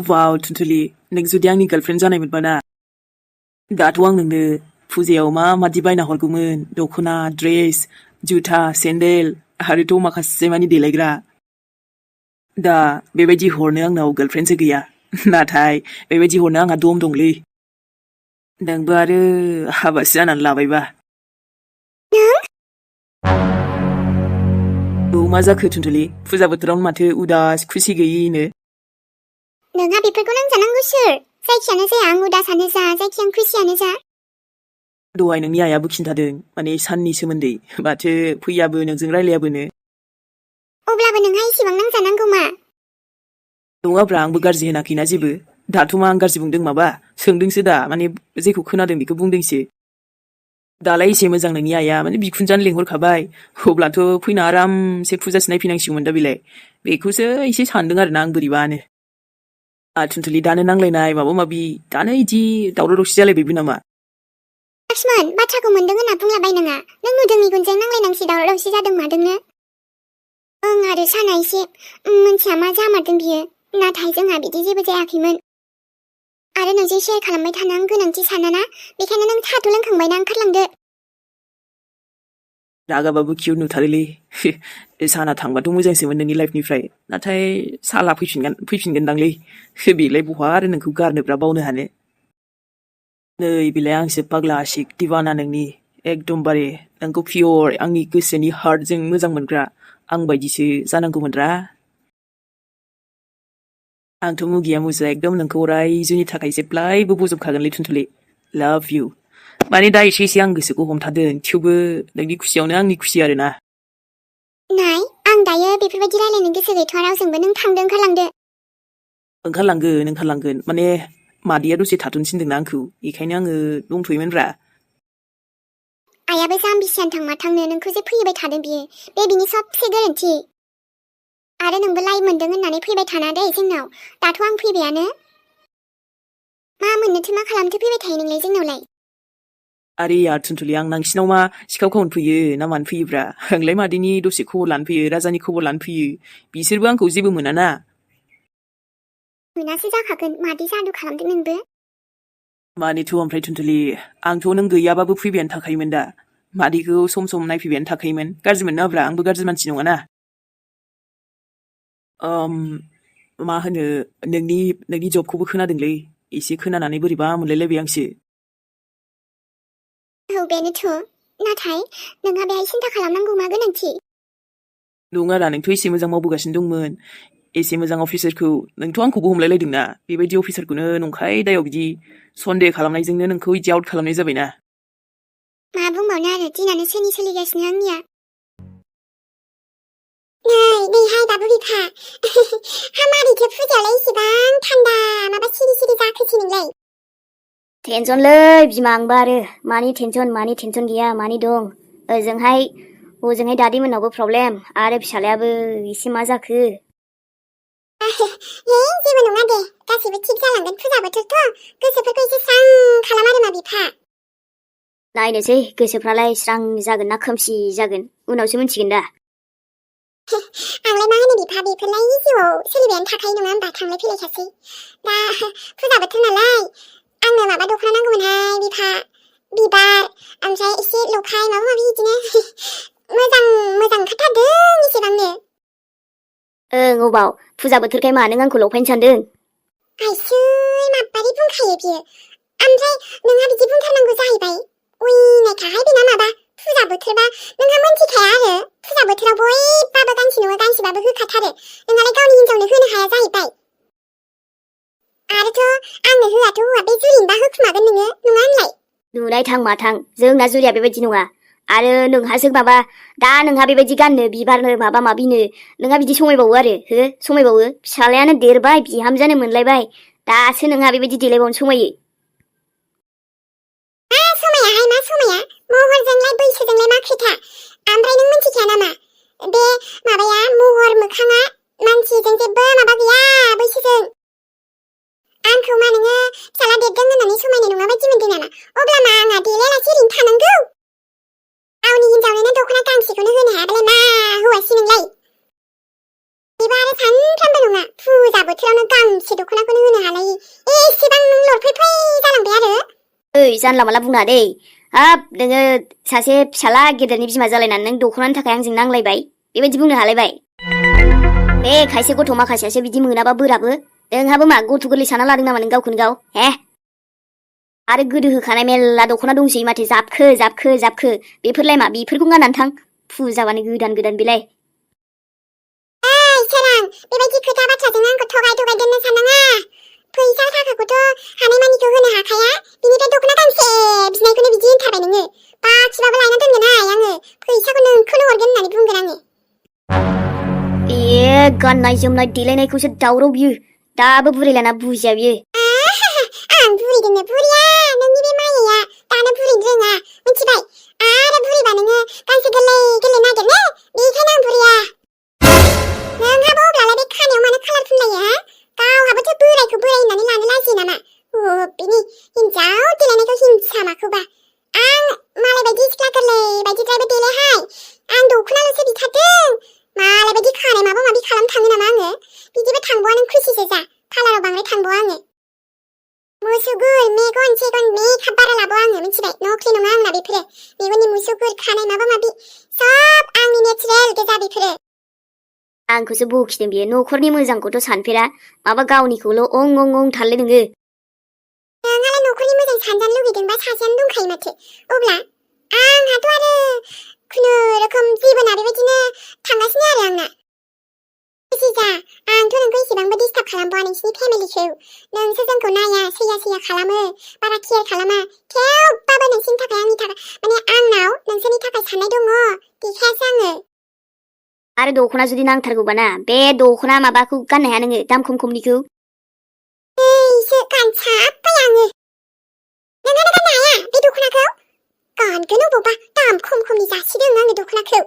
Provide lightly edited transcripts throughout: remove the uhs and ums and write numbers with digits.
वाव टुनटुलि नों जुदि आंनि गार्लफ्रेन्ड जानायमोनबा ना दाथ' आं नोंनो फुजायाव मादि बायना हरगौमोन दख'ना ड्रेस जुथा सेन्देल आरोथ' माखासे मानि देलायग्रा दा बेबायदि हरनो आंनाव गार्लफ्रेन्डसो गैया नाथाय बेबायदि हरनो आंहा दम दंलै नोंबो आरो हाबासो जानानै लाबायबा औ मा जाखो टुनटुलि फुजा बोथोरावनो माथो उदास खुसि गैयिनो नोंहा बेफोरखौ नांजानांगौ सोर जायखियानो जाया आं उदासानो जा जायखिया आं खुसियानो जा दहाय नोंनि आइयाबो खिन्थादों माने साननि सोमोन्दै माथो फैयाबो नोंजों रायलायाबोनो अब्लाबो नोंहा इसेबां नांजानांगौ मा नङाब्रा आंबो गाज्रि होनाखैना जेबो दाथ' मा आं गाज्रि बुंदों माबा सोंदोंसो दा माने जेखौ खोनादों बेखौ बुंदोंसो दालाय एसे मोजां नोंनि आइया माने बिखुनजानो लेंहरखाबाय अब्लाथ' फैना आरामसे फुजासो नायफैनांसिगौमोन दा बेलाय बेखौसो एसे सानदों आरोना आं बोरैबानो टुनटुलि दानो नांलायनाय माबा माबि दानो इदि दावराव दावसि जालायबायबो नामा लक्ष्मण बाथ्राखौ मोनदों होनना बुंलाबायनाङा नों नुदों मेगनजों नांलायनांसि दावराव दावसि जादों मादोंनो ओं आरो साना एसे मोनथिया मा जामारदों बियो नाथाय जोंहा बिदि जेबो जायाखैमोन आरो नोंजों शेयार खालामबाय थानो आं गोनांथि सानाना बेखायनो नों साहाथ' लोंखांबायना ओंखारलांदो रागाबाबो किउट नुथारोलै साना थांबाथ' मोजांसोमोन नोंनि लाइफनिफ्राय नाथाय साला फैफिनगोनदांलै बेलाय बहा आरो नोंखौ गारनोब्रा बावनो हानो नै बेलाय आंसो पाग्ला आशिक दिवाना नोंनि एकदमबारे नोंखौ पियर आंनि गोसोनि हार्टजों मोजां मोनग्रा आं बायदिसो जानांगौमोनरा आंथ' मुगिया मुजा एकदम नोंखौ अरायजोंनि थाखाय जेब्लायबो बजबखागोनलै टुनटुलि लाभ इउ माने दा एसे आं गोसोखौ हमथादों थेवबो नोंनि खुसियावनो आंनि खुसि आरोना नाय आं दायो बेफोरबायदि रायलायनो गोसो गैथ'आ रावजोंबो नों थांदो ओंखारलांगोन माने मादैया दसे थाथ'नो थिनदोंना आंखौ बेखायनो आङो दंथ'योमोनब्रा आइयाबो जाम्बिसियान थां माथांनो नोंखौ जे फैबाय थादों बियो बे बिनि सबसे गोरोन्थि आरो नोंबो लाइ मोनदों होननानै फैबाय थाना दे जोंनाव दाथ' आं फैबायानो मा मोननोथो मा खालामथो फैबाय थायो नोंलाय जोंनावलाय आरे यार टुनटुलि आं नोंसिनाव मा सिखाव खावनो फैयो ना मानो फैयोब्रा आंलाय मादैनि दसे खबर लानो फैयो राजानि खबर लानो फैयो बिसोरबो आंखौ जेबो मोनाना मोनासो जाखागोन मादै जादु खालामदों नोंबो मानेथ' ओमफ्राय टुनटुलि आंथ' नों गैयाबाबो फैबायानो थाखायोमोन दा मादैखौ सम नायफैबायानो थाखायोमोन गाज्रि मोननाङाब्रा आंबो गाज्रि मानसि नङाना मा होनो नोंनि जबखौबो खोनादोंलै एसे खोनानानै बोरैबा मोनलायलायबाय आंसो औ बेनोथ' नाथाय नोंहा बेहाय सिन्था खालामनांगौ मा गोनांथि नङारा नोंथ' एसे मोजां मावबोगासिनो दंमोन एसे मोजां अफिसारखौ नोंथ' आंखौबो हमलायलायदोंना बेबायदि अफिसारखौनो नंखाय दायाव बिदि सन्देह खालामनायजोंनो नोंखौ इदि आउट खालामनाय जाबायना मा बुंबावनो आरो दिनानो सोलिगासिनो आंनिया नैहाय बाबु बिफा हामारिथो फुजायालाय इसेबां थान्दा माबा सिरि जाखोसै नोंलाय टेनसनलै बिमा आंबा आरो मानि टेनसन गैया मानि दं ओजोंहाय दादी मोननावबो प्रब्लेम आरो फिसालायाबो एसे मा जाखो जेबो नङा दे गासैबो थिग जालांगोन फुजा बोथोरथ' गोसोफोरखौ एसे स्रां खालाम आरो मा बिफा नायनोसै गोसोफ्रालाय स्रां जागोन ना खोमसि जागोन उनावसो मिन्थिगोन दा आंलाय मा होनो बिफा बेफोरलाय जिउआव सोलिबायानो थाखायो नङा होनबा थांलाय फैलायखासै दा फुजा बोथोर नालाय आंनो माबा दख'ना नांगौमोनहाय बिफा बिबार ओमफ्राय एसे लफाय माबा माबि बिदिनो मोजां ओंखारथारदों एसेबांनो ओं अबाव फुजा बोथोरखाय मा नों आंखौ लफायनो सानदों आइसै माबारि बुंखायो बियो ओमफ्राय नोंहा बिदि बुंथारनांगौ जाहैबाय उइनायखाहाय बेना माबा फुजा बोथोरबा नोंहा मोनथिखाया आरो फुजा बोथोराव बयबाबो गांसे नङा गांसेबाबो होखाथारो नोंहालाय गावनि हिन्जावनो होनो हाया जाहैबाय आरोथ' आंनो होआथ' होआ बे जुलिनोबा होखुमागोन नोङो नङा होनलाय नुनाय थां माथां जोंना जुलिया बेबायदि नङा आरो नोंहासो माबा दा नोंहा बेबायदि गाननो बिबारनो माबा माबिनो नोंहा बिदि समायबावो आरो समायबावो फिसालायानो देरबाय बिहामजानो मोनलायबाय दासो नोंहा बेबायदि देलायबावनो समायो मा समाया महरजोंलाय बैसोजोंलाय मा खोथा ओमफ्राय नों मिन्थिखाया नामा बे माबाया महर मोखाङा मानसिजों जेबो माबा गैया बैसोजों आंखौ मा नोङो फिसाला देरदों होननानै समायनाय नङा बायदि मोनदों नामा अब्ला मा आंहा देलायालासे ओरैनो थानांगौ गावनि हिन्जावनोनो दख'ना गांसेखौनो होनो हायाबालाय मा हौवासै नोंलाय बेबो आरो सानफ्रामबो नङा फुजा बोथोर बोथोरावनो गांसे दख'नाखौनो होनो हालायि एसेबां नों लरफैफै जालांबाय आरो। ओइ जानला मानला बुंना दै हाब नोङो सासे फिसाला गेदेरनि बिमा जालायनानै नों दख'नानि थाखाय आंजों नांलायबाय बेबायदि बुंनो हालायबाय। बे खायसे गथ' माखासेयासो बिदि मोनाबा बोराबो नोंहाबो मा गथ' गोरलै साना लादों नामा नों गावखौनो गाव हे? आरो गोदो होखानाय मेरला दख'ना दंसै माथो जाबखो जाबखो जाबखो बेफोरलाय मा बेफोरखौ गाननानै थां फुजाबानो गोदान गोदान बेलाय। सोरां बेबायदि खोथा बाथ्राजों आंखौ थगाय दोननो साननाङा। फैसा थाखाखौथ' हानायमानिखौ होनो हाखाया बिनिफ्राय दख'ना गांसे बिनायखौनो बिदि होनथारबाय नोङो। बाखिबाबो लायना दोनगोनहाय आङो फैसाखौ नोंखौनो हरगोन होननानै बुंगोन आङो। गाननाय जोमनाय देलायनायखौसो दावराव बियो दाबो बुरिलायना बुजिया बियो। आं बुरिदोंनो बुरिया नोंनि बे माइया दानो बुरिनो रोङा मिथिबाय। आरो बुरिबा नोङो गांसे गोरलै गोरलै नागिरनो बेखायनो आं बुरिया। नोंहाबो अब्लालाय बे खानायाव मानो कालार फुनलायो हा? गावहाबोथ' बोरायखौ बोराय होननानै लानो लाजियो नामा? बिनि हिन्जाव देलायनायखौ हिंसा माखौबा। आं मालाय बायदि सिख्ला गोरलै बायदिद्रायबो देलायहाय। आं दख'नाल'सो बिखादों। मालाय बायदि खानाय माबा माबि खालामनो थाङो नामा आङो? बिदिबो थांबावा नों खुसिसो जा कालाराव बांद्राय थांबावा आङो। मुसुगुर मेगन सेगन मेकआप बारा लाबावा आङो मिथिबाय। नख्लि नङा आंना बेफोरो। मेगननि मुसुगुर खानाय माबा माबि सब आंनि नेचारेल गोजा बेफोरो। आंखौसो बखिदों बियो न'खरनि मोजांखौथ' सानफेरा माबा गावनिखौल' अं अं अं थारलै नोङो। नोंहालाय न'खरनि मोजां सानजानो लुगैदोंबा सासेयानो दंखायो माथो। अब्ला आंहाथ' आरो खुनुरुखुम जिबना बेबायदिनो थांगासिनो आरो आंना। बुजिजा आंथ' नोंखौ एसेबांबो डिस्टार्ब खालामबावा नोंसिनि फेमिलिखौ। नोंसो जोंखौ नाया सैया सैया खालामो बारा केयार खालामा। थेवबाबो नोंसिनि थाखाय आंनि थाखाय माने आंनाव नोंसोरनि थाखाय साननाय दङ देखायासै आङो। आरो दख'ना जुदि नांथारगौबा ना बे दख'ना माबाखौ गाननो हाया नोङो दाम खम खमनिखौ। एसो गानसाबबाय आङो। नोंहानो गाननो हाया बे दख'नाखौ? गानगोन अबावबा दाम खम खमनि जासिदों आङो दख'नाखौ।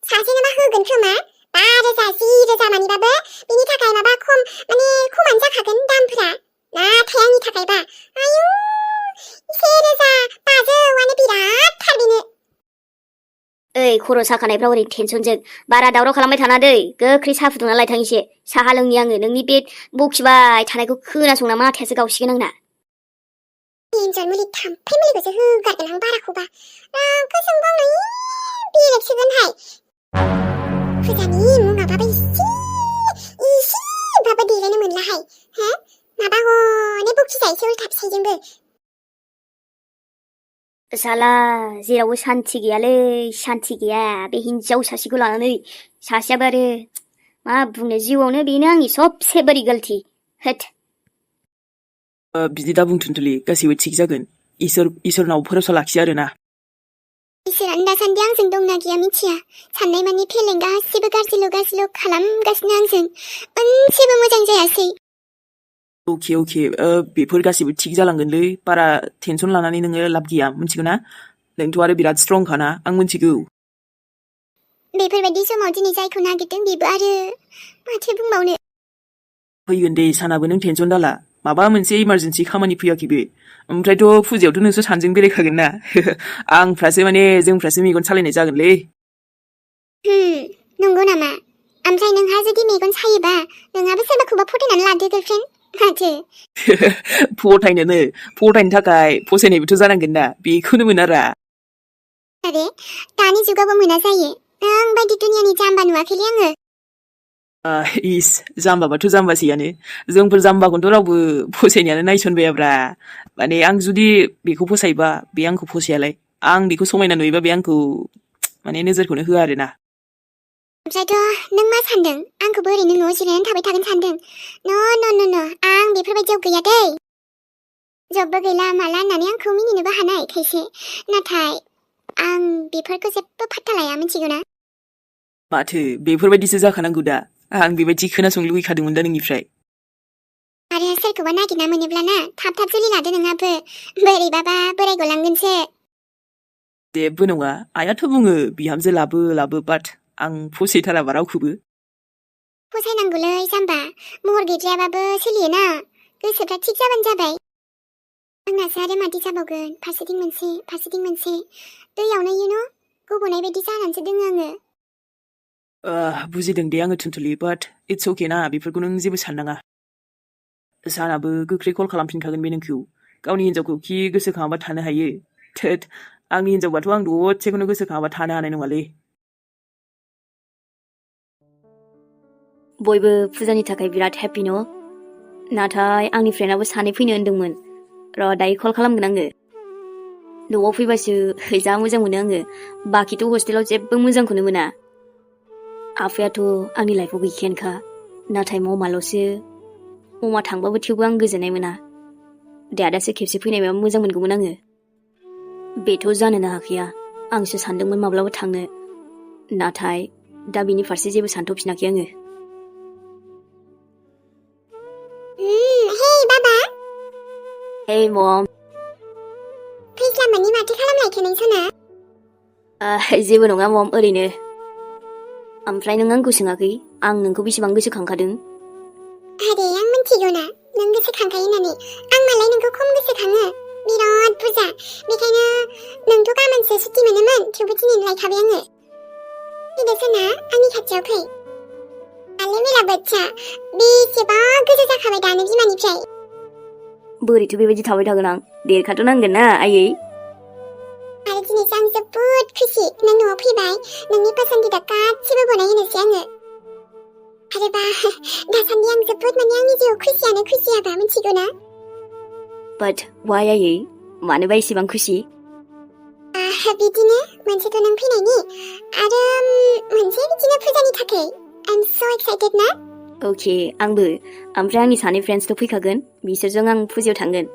सासेनो मा होगोन खोमा 5,000 10,000 मानिबाबो बिनि थाखाय माबा खम माने खमानो जाखागोन दामफोरा। नाथाय आंनि थाखायबा आयु 1,500 बिराद थार बेनो। ओइ खर' साखानायफ्राव ओरै टेनसनजों बारा दावराव खालामबाय थाना दै गोख्रै साहा फुदुंना लायथां एसे साहा लोंनि आङो नोंनि बे बखिबाय थानायखौ खोनासंना माथायासो गावसिगोन आंना। एन्जर मुलि थाम्फै मुलिखौसो होगारगोन आं बाराखौबा। रावखौ सोंबावनो बेलेगसोगोनहाय। फुजानि मुङाबाबो इसेबाबो देलायनो मोनलाहाय हो? माबा हनै बखिजायोसो उल्था फिसाइजोंबो। साला जेरावबो सान्थि गैयालै सान्थि गैया बे हिन्जाव सासेखौ लानानै। सासेयाबो आरो मा बुंनो जिउआवनो बेनो आंनि सबसे बोरै गलति होथ। बिदि दा बुंथुनथुलि गासैबो थिग जागोन। इसोरनाव भरोसा लाखियो आरोना। इसोरानो दासान्दि आंजों दंना गैया मिथिया। साननाय मानि फेलें गासिबो गाज्रिल' खालामगासिनो आंजों। मोनसेबो मोजां जायासै। अके बेफोर गासैबो थिग जालांगोनलै बारा टेनसन लानानै नोङो लाब गैया मिथिगौ ना? नोंथ' आरो बिराद स्ट्रंखाना आं मिथिगौ। बेफोरबायदि समाव दिनै जायखौ नागिरदों बेबो आरो माथो बुंबावनो। फैगोन दे सानाबो नों टेनसन दाला माबा मोनसे इमारजेन्सि खामानि फैयाखैबो। ओमफ्रायथ' फुजायावथ' नोंसोर सानैजों बेरायखागोन ना आंफ्रासो माने जोंफ्रासो मेगन सालायनाय जागोनलै। नंगौ नामा? ओमफ्राय नोंहा जुदि मेगन सायोबा नोंहाबो सोरबाखौबा फथायनानै लादो गार्लफ्रेन्ड माथो। फथायनो थाखाय फसायनायबोथ' जानांगोन ना बेखौनो मोनारा। आरे दानि जुगावबो मोना जायो। नों बायदि दुनियानि जाम्बा नुवाखैलै आङो। जाम्बाबाथ' जाम्बासैयानो जोंफोर जाम्बाखौथ' रावबो फसायनायानो नायसनबायाब्रा। माने आं जुदि बेखौ फसायोबा बे आंखौ फसायालाय आं बेखौ समायना नुयोबा बे आंखौ माने नोजोरखौनो होआ आरोना। ओमफ्रायथ' नों मा सानदों आंखौबो ओरैनो न'आव जिरायनानै थाबाय थागोन सानदों? न' आं बेफोरबायदियाव गैया दै। जबबो गैला माला होननानै आंखौ मिनिनोबो हानाय खायसे। नाथाय आं बेफोरखौ जेबो फात्ता लाया मिथिगौ ना? माथो बेफोरबायदिसो जाखानांगौ दा आं बेबायदि खोनासंनो लुगैखादोंमोन दा नोंनिफ्राय। आरो सोरखौबा नागिरना मोनोब्लाना थाब जुलि लादो नोंहाबो बोरैबाबा बोरायगलांगोनसो। जेबो नङा आइयाथ' बुङो बिहामजो लाबो बाट आं फसायथाराबा रावखौबो। फसायनांगौलै जाम्बा महर गैद्रायाबाबो सोलियोना गोसोफ्रा थिग जाबानो जाबाय। आंनासो आरो मादि जाबावगोन फारसेथिं मोनसे दैयावनो गब'नाय बायदि जानानैसो दोङो आङो। बुजिदों दे आङो थुनथुलि बाट इट्स अके ना बेफोरखौ नों जेबो साननाङा सानाबो गोख्रै कल खालामफिनखागोन बे नोंखौ गावनि हिनजावखौ खि गोसोखाङाबा थानो हायो थोद आंनि हिनजावबाथ' आं दसेखौनो गोसोखाङाबा थानो हानाय नङालै बयबो फुजानि थाखाय बिराद हेपि न' नाथाय आंनि फ्रेन्डआबो सानै फैनो होन्दोंमोन र' दायो कल खालामगोन आङो न'आव फैबासो जा मोजां मोनो आङो बाखिथ' हस्टेलाव जेबो मोजांखौनो मोना आफायाथ' आंनि लाइफआव गैखायानोखा नाथाय ममाल'सो ममा थांबाबो थेवबो आं गोजोननाय मोना दादासो खेबसे फैनायबा मोजां मोनगौमोन आङो बेथ' जानोनो हाखाया आंसो सानदोंमोन माब्लाबा थांनो नाथाय दा बिनि फारसे जेबो सानथ'फिनाखै आङो Hey Baba Hey mom फैस्लामोननि माथो खालामनायखो नोंसोना जेबो नङा मम ओरैनो ओमफ्राय नों आंखौ सोङाखै आं नोंखौ बेसेबां गोसोखांखादों आरे आं मिथिगौना नों गोसोखांखायो होननानै आं मालाय नोंखौ खम गोसोखाङो बिराद बुरजा बेखायनो नोंथ' गाबोनसो सुटि मोनोमोन थेवबो दिनै लायखाबाय आङो फैदोसोना आंनि खाथियाव फै आले मेला बच्चा बेसेबा गोजौ जाखाबाय दानो बिमानिफ्राय बोरैथो बेबायदि थाबाय थागोन आं देरखाथ' नांगोन ना आयै आरो दिनैसो आं जोबोद खुसि नों न'आव फैबाय नोंनि पसन्दिदा गासिबो बनायहोनोसै आङो आरो बा दासान्दि आं जोबोद माने आंनि जिउआव खुसियानो खुसियाबा मिथिगौ ना बाट वाइ आयै मानोबा एसेबां खुसि बिदिनो मोनसेथ' नों फैनायनि आरो मोनसे बिदिनो फुजानि थाखाय आइ एम सो एक्साइटेड ना अके आंबो ओमफ्राय आंनि सानै फ्रेन्डसथ' फैखागोन बिसोरजों आं फुजायाव थांगोन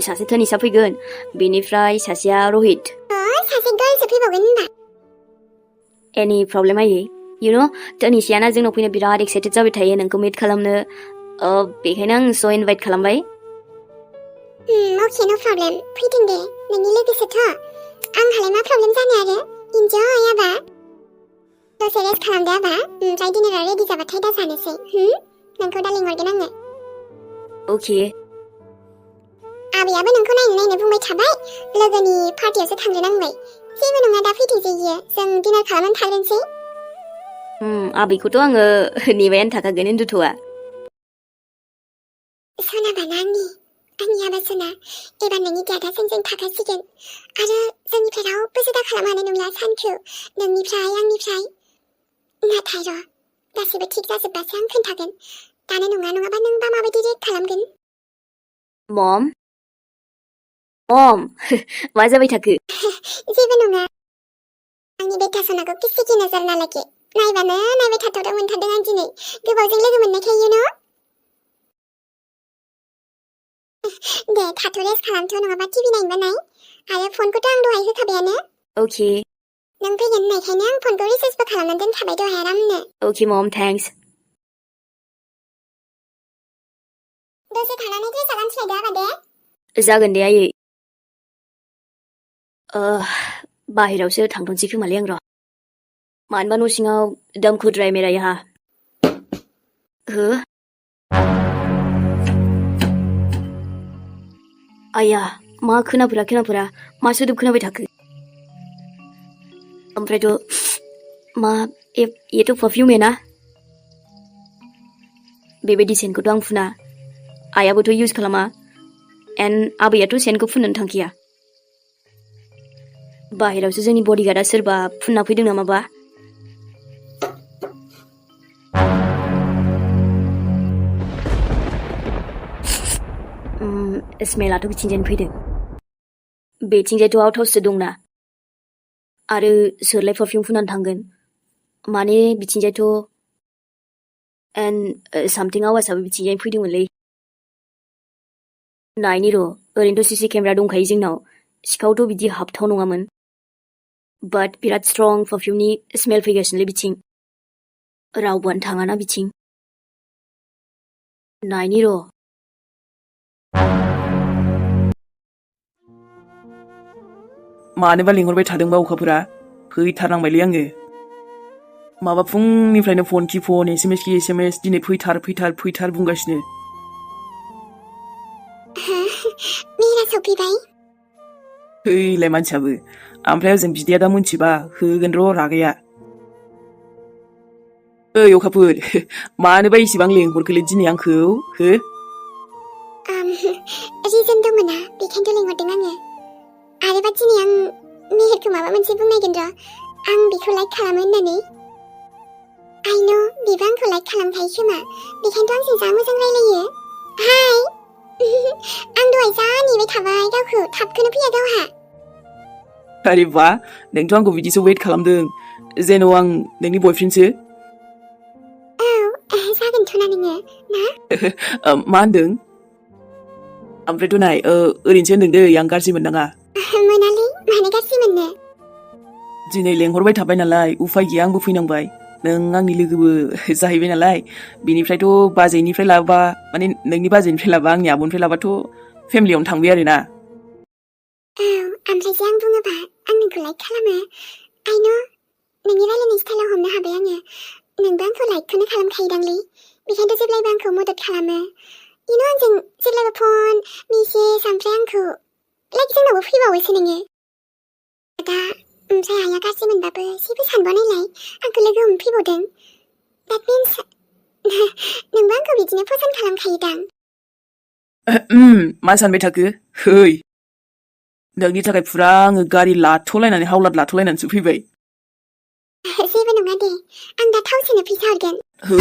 सासे तनिसा फैगोन बेनिफ्राय सासेया रहित सासे गार्लसो फैबावगोन होनबा एनि प्रब्लेम आयै यु नो तनिसायाना जोंनाव फैनो बिराद एक्साइटेड जाबाय थायो नोंखौ मिट खालामनो बेखायनो आं स' इनभाइट खालामबाय अके नो प्रब्लेम फैथों दे नोंनि लोगोसोथ' आंहालाय मा प्रब्लेम जानो आरो इन्जय आबा दसे रेस्ट खालामदो आबा ओमफ्राय डिनारा रेडि जाबाथाय दा जानोसै नोंखौ दा लिंहरगोन आङो अके आबैयाबो नोंखौ नायनो बुंबाय थाबाय लोगोनि पार्टियावसो थांग्रोनांबाय जेबो नङा दा फैथोंसै इयो जों डिनार खालामनानै थाग्रोनोसै आबैखौथ' आङो नेबायानो थाखागोन उन्दुथ'आ सनाबाना आंनि आबा सना एबार नोंनि दादाजों जों थाखासिगोन आरो जोंनिफ्राय रावबो जुदा खालामनो हानाय नंला सानखौ नोंनिफ्राय आंनिफ्राय नाथाय र' गासैबो थिग जाजोबबासो आं खोन्थागोन दानो नङाबा नोंबा माबायदि रिएक्ट खालामगोन मम मा जाबाय थाखो जेबो नङा आंनि बेटा सनाखौ किसिकि नजर ना लागे नायबानो नायबाय थाथावथाव मोनथारदों आं दिनै गोबावजों लोगो मोननायखाय दे थाथ' रेस्ट खालामथ' नङाबा टिभि नायनोबा नाय आरो फनखौथ' आं दहाय होखाबायानो अके नों फैगोन होननायखायनो आं फनखौ रिचार्जबो खालामनानै दोनखाबाय दहाय आरामनो अके मम थेंक्स दसे थानानै ड्रेसआ गानस्लायदो आबा दे जागोन दे आयै बाहेरावसो थांथ'नोसै खोमालै आं र' मानोबा न' सिङाव दमखुद्राय मेरायहा आया मा खोनाफोरा मा सोदोब खोनाबाय थाखो ओमफ्रायथ' मा एथ' पारफिउम है ना बेबायदि सेन्टखौथ' आं फुना आयाबोथ' इउज खालामा एन्ड आबैयाथ' सेन्टखौ फुननो थांखिया बाहेरावसो जोंनि बडिगार्डआ सोरबा फुनना फैदों नामाबा स्मेलाथ' बिथिंजायनो फैदों बेथिंजायथ' आउट हाउससो दंना आरो सोरलाय पारफिउम फुननानै थांगोन माने बिथिंजायथ' एन्ड सामथिं आवाजाबो बिथिंजायनो फैदोंमोनलै नायनि र' ओरैनोथ' सीसी केमेरा दंखायो जोंनाव सिखावथ' बिदि हाबथाव नङामोन बाट बिराद स्ट्रं पारफिउमनि स्मेल फैगासिनोलै बिथिं रावबोआनो थाङाना बिथिं नायनि र' मानोबा लिंहरबाय थादोंबा अखाफोरा फैथारनांबायलै आङो माबा फुंनिफ्रायनो फन कि फन एसएमएस कि एसएमएस दिनै फैथार बुंगासिनो मेरा सफैबाय हैलाय मानसियाबो ओमफ्राय ओजों बिदाया दा मोनथिबा होगोन र' रागाया अखाफोर मानोबा इसिबां लेंहरखोलै दिनै आंखौ हो? रिजन दंमोन ना बेखायनोथ' लिंहरदों आङो। आरोबा दिनै आं मेहेरखौ माबा मोनसे बुंनायगोन र'। आं बेखौ लाइक खालामो होननानै। आइ नो बेबो आंखौ लाइक खालामखायो खोमा, बेखायनोथ' आंजों जा मोजां रायलायो। हाय आं दहाय जा नेबाय थाबाय गावखौ, थाबखौनो फैया गावहा। अरे बा नोंथ' आंखौ बिदिसो वेट खालामदों जेन' आं नोंनि बयफ्रेन्डसो? औ जागोनथ' ना नोङो ना? मा होनदों? ओमफ्रायथ' नाय ओरैनोसो होनदों दै, आं गाज्रि मोननाङा। मोनालै, मानो गाज्रि मोननो? दिनै लेंहरबाय थाबाय नालाय उफाय गैया आंबो फैनांबाय। नों आंनि लोगोबो जाहैबाय नालाय, बिनिफ्रायथ' बाजैनिफ्राय लाबा माने नोंनि बाजैनिफ्राय लाबा आंनि आब'निफ्राय लाबाथ' फेमिलियावनो थांबाय आरो ना। औ ओमफ्रायसो आं बुङोबा आं नोंखौ लाइक खालामो। आइ नो नोंनि रायलायनाय स्टाइलाव हमनो हाबाय आङो। नोंबो आंखौ लाइकखौनो खालामखायोदांलै, बेखायनोथ' जेब्लायबो आंखौ मदद खालामो। आंजों जेब्लायबो फन मेसेज, ओमफ्राय आंखौ लाइक जोंनावबो फैबावोसो नोङो। दा ओमफ्राय आइया गाज्रि मोनबाबो जेबो सानबावनायलाय आंखौ लोगो हमफैबावदों। द्याट मिन्स नोंबो आंखौ बिदिनो पसन्द खालामखायोदां। मा सानबाय थाखो? है नोंनि थाखाय फुरा आङो गारि लाथ'लायनानै हावलाद लाथ'लायनानैसो फैबाय। जेबो नङा दे, आं दा थाव सोनो फैसा हरगोन। हो